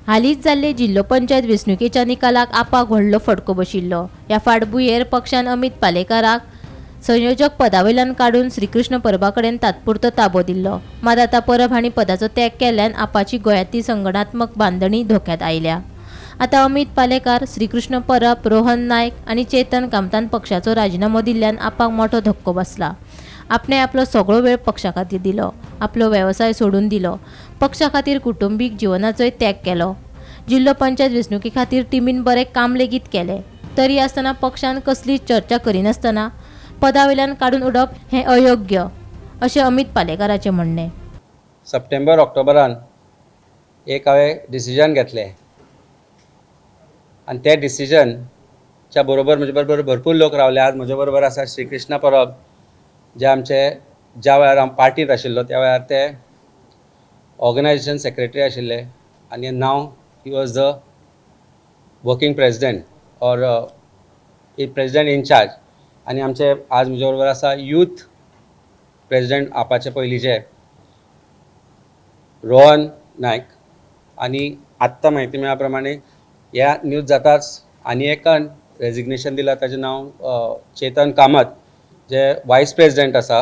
हालींच जाल्ले जिल्लो पंचायत वेंचणुकेच्या निकालाक आपाक व्हडलो फटको बशिल्लो. ह्या फाटभुंयेर पक्षान अमीत पालेकाराक संयोजक पदावयल्यान काडून श्रीकृष्ण परबा कडेन तात्पुरतो ताबो दिल्लो. मात आतां परब हांणी पदाचो त्याग केल्ल्यान आपाची गोंयांतली संघटनात्मक बांदणी धोक्यांत आयल्या. आतां अमीत पालेकार, श्रीकृष्ण परब, रोहन नायक आनी चेतन कामतान पक्षाचो राजिनामो दिल्ल्यान आपाक मोठो धक्को बसला. आपणे आपलो सगळो वेळ पक्षा खातीर दिलो, आपलो वेवसाय सोडून दिलो, पक्षा खातीर कुटुंबीक जिवनाचोय त्याग केलो. जिल्लो पंचायत वेंचणुके खातीर टिमीन बरें काम लेगीत केलें. तरी आसतना पक्षान कसलीच चर्चा करिनासतना पदा वयल्यान काडून उडोवप हें अयोग्य, अशें अमीत पालेकाराचें म्हणणें. सप्टेंबर ऑक्टोबरान एक हांवें डिसिजन घेतलें आनी ते डिसिजनच्या बरोबर म्हजे बरोबर भरपूर लोक रावले. आज म्हजे बरोबर आसा श्रीकृष्ण परब, जे आमचे ज्या वेळार हांव पार्टीत आशिल्लो त्या वेळार ते ऑर्गनायझेशन सेक्रेटरी आशिल्ले आनी now he was the working president or president in-charge. आनी आमचे आज म्हजे बरोबर आसा यूथ प्रेजिडेंट आपाचे पयलींचे रोहन नायक. आनी आत्तां म्हायती मेळ्ळ्या प्रमाणे ह्या न्यूज जाताच आनी एकान रेजिग्नेशन दिलां, ताजें नांव चेतन कामत, जे वायस प्रेजिडेंट आसा,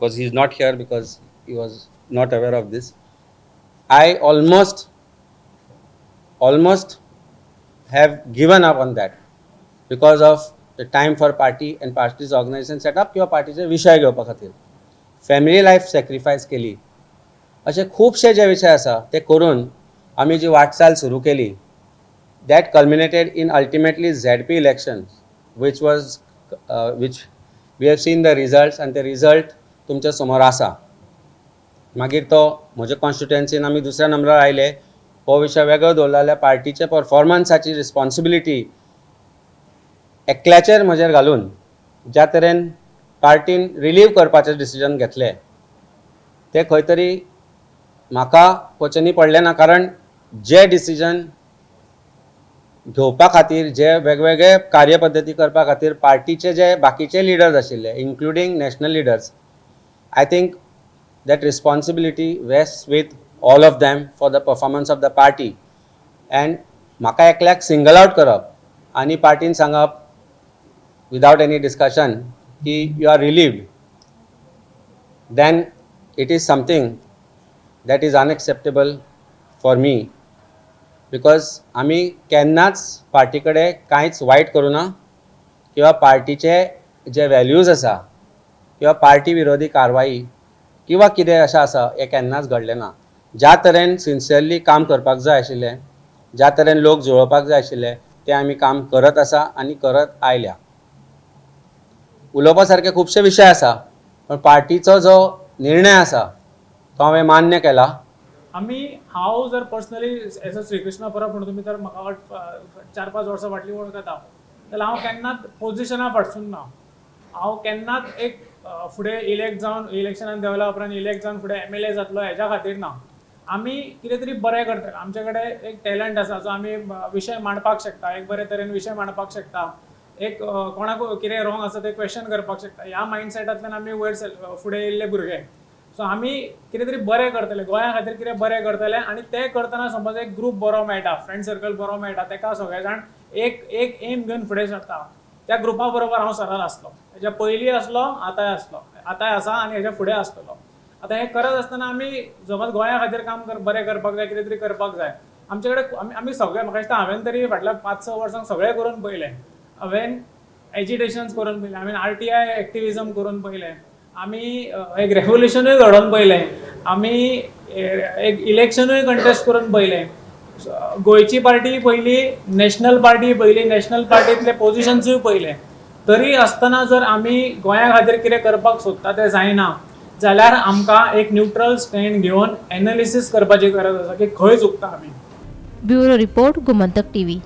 because he is not here because he was not aware of this. I almost have given up on that because of the time for party and party's organization setup किंवा पार्टीचे विशय घेवपा खातीर family life sacrifice केली. अशे खुबशे जे विशय आसा ते करून आमी जी वाटचाल सुरू केली, that culminated in ultimately ZP election, which we have seen the results, आनी ते रिजल्ट तुमच्या समोर आसा. मागीर तो म्हज्या कॉन्स्टिट्युएन्सीन आमी दुसऱ्या नंबरार आयले हो विशय वेगळो दवरलो जाल्यार पार्टीच्या परफॉर्मन्साची रिस्पॉन्सिबिलिटी एकल्याचेर म्हजेर घालून ज्या तरेन पार्टीन रिलीव करपाचें डिसिजन घेतलें तें खंय तरी म्हाका पचनी पडलें ना, कारण जे डिसिजन घेवपा खातीर, जे वेगवेगळे कार्यपद्दती करपा खातीर पार्टीचे जे बाकीचे लिडर्स आशिल्ले, including national leaders, I think that responsibility rest with all of them for the performance of the party. And म्हाका एकल्याक सिंगल आवट करप आनी पार्टीन सांगप विदावट एनी डिस्कशन की you are relieved, then it is something that is unacceptable for me, because आमी केन्नाच party कडेन कांयच वायट करूं ना किंवा पार्टीचे जे व्हॅल्यूज आसा किंवा पार्टी विरोधी कारवाई किंवा कितें अशें आसा हें केन्नाच घडलें ना. ज्या तरेन सिन्सियरली काम करपाक जाय आशिल्लें, ज्या तरेन लोक जुळोवपाक जाय आशिल्ले, तें आमी काम करत आसा आनी करत आयल्या. उलोवपा सारके खुबशे विशय आसा, पण पार्टीचो जो निर्णय आसा तो हांवें मान्य केला. आमी, हांव जर पर्सनली एज अ श्रीकृष्ण परब म्हणून, तुमी तर म्हाका 4-5 वर्सां फाटलीं वळखता जाल्यार हांव केन्नाच पोजिशना फाटसून ना. हांव केन्नाच एक फुडें इलेक्ट जावन, इलेक्शनान देंवल्या उपरांत इलेक्ट जावन फुडें एमएलए जातलो हेज्या खातीर ना. आमी कितें तरी बरें करतले, आमचे कडेन एक टॅलंट आसा जो आमी विशय मांडपाक शकता, एक बरे तरेन विशय मांडपाक शकता, एक कोणाक कितें रॉंग आसा तें क्वेश्चन करपाक शकता, ह्या मायंडसेटांतल्यान आमी वयर फुडें येयल्ले भुरगे. सो आमी कितें तरी बरें करतले, गोंया खातीर कितें बरें करतले आनी तें करतना समज एक ग्रूप बरो मेळटा, फ्रेंड सर्कल बरो मेळटा, तेका सगळे जाण एक एक एम घेवन फुडें सरता. त्या ग्रुपा बरोबर हांव सरळ आसलो, हेज्या पयलीं आसलो, आतांय आसलो, आतांय आसा आनी हेज्या फुडें आसतलो. आतां हें करत आसतना आमी समज गोंया खातीर काम कर बरें करपाक जाय, कितें तरी करपाक जाय. आमचे कडेन आमी सगळे, म्हाका दिसता हांवें तरी फाटल्या 5-6 वर्सांक सगळें करून पळयलें. हांवें एजिटेशन्स करून पळयलें, हांवें आरटीआय एक्टिविजम करून पळयलें, आमी एक रेवोल्युशनूय घडोवन पळयलें, आमी एक इलेक्शनूय कंटेस्ट करून पळयलें, गोंयची पार्टी पयली, नॅशनल पार्टी पयली, नॅशनल पार्टींतले पोजिशन्सूय पळयले. तरी आसतना जर आमी गोंया खातीर कितें करपाक सोदता तें जायना जाल्यार आमकां एक न्युट्रल स्टँड घेवन एनालिसीस करपाची गरज आसा की खंय चुकता आमी. Bureau report, Gomantak TV.